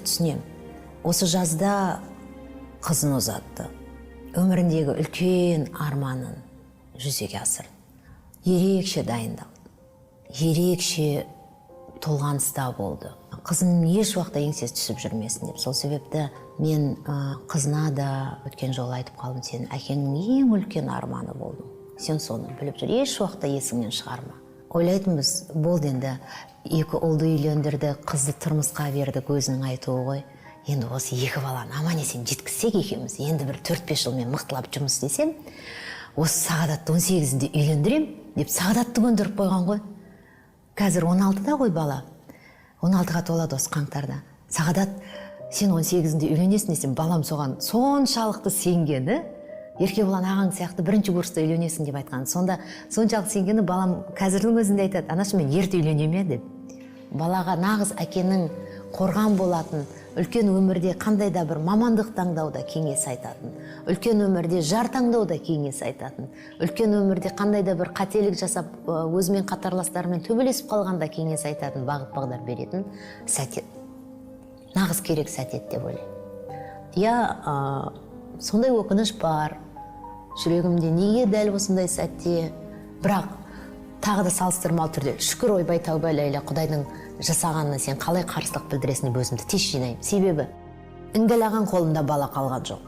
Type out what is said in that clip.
Түсінемін, осы жазда қызын ұзатты, өміріндегі үлкен арманын жүзеге асырды. Ерекше дайындалды, ерекше толғаныста болды, қызының еш уақытта еңсесі түсіп жүрмесін деп. Сол себепті мен қызына да өткен жолы айтып қалдым: «Сен әкеңнің ең үлкен арманы болдың, сен соны біліп жүр, еш уақытта есіңнен шығарма». Ойлайтынбыз, болды енді, екі ұлды үйлендірді, қызды тұрмысқа бердік, өзінің айтуы ғой. Енді осы екі баланы аман есен жеткізсек екеуміз, енді бір 4-5 жыл мен мықтылап жұмыс істесем, осы Сағадатты 18-інде үйлендірем деп Сағадатты көндіріп қойған ғой. Қазір 16-да ғой бала, 16-ға толады осы қаңтарда. «Сағадат, сен 18-інде үйленесің» десем, балам соған соншалықты сенгені, Еркебұлан ағаң сияқты бірінші курста үйленесің деп айтқан. Сонда соншалықты сенгені, балам қазірдің өзінде айтады: «Анашы, мен ерте үйленемін, иә», – деп. Балаға нағыз әкенің қорған болатын, үлкен өмірде қандай да бір мамандық таңдауда кеңес айтатын, үлкен өмірде жар таңдауда кеңес айтатын, үлкен өмірде қандай да бір қателік жасап, өзімен қатарластарымен төбелесіп қалғанда кеңес айтатын, бағыт бағдар беретін сәт еді. Нағыз керек сәт еді деп ойлаймын, иә. Сондай өкініш бар жүрегімде, неге дәл осындай сәтте? Бірақ тағы да салыстырмалы түрде, шүкір, ойбай, тәуба, ләйлә, құдайдың жасағанына сен қалай қарсылық білдіресің деп өзімді тез жинаймын. Себебі іңгәлаған қолымда бала қалған жоқ.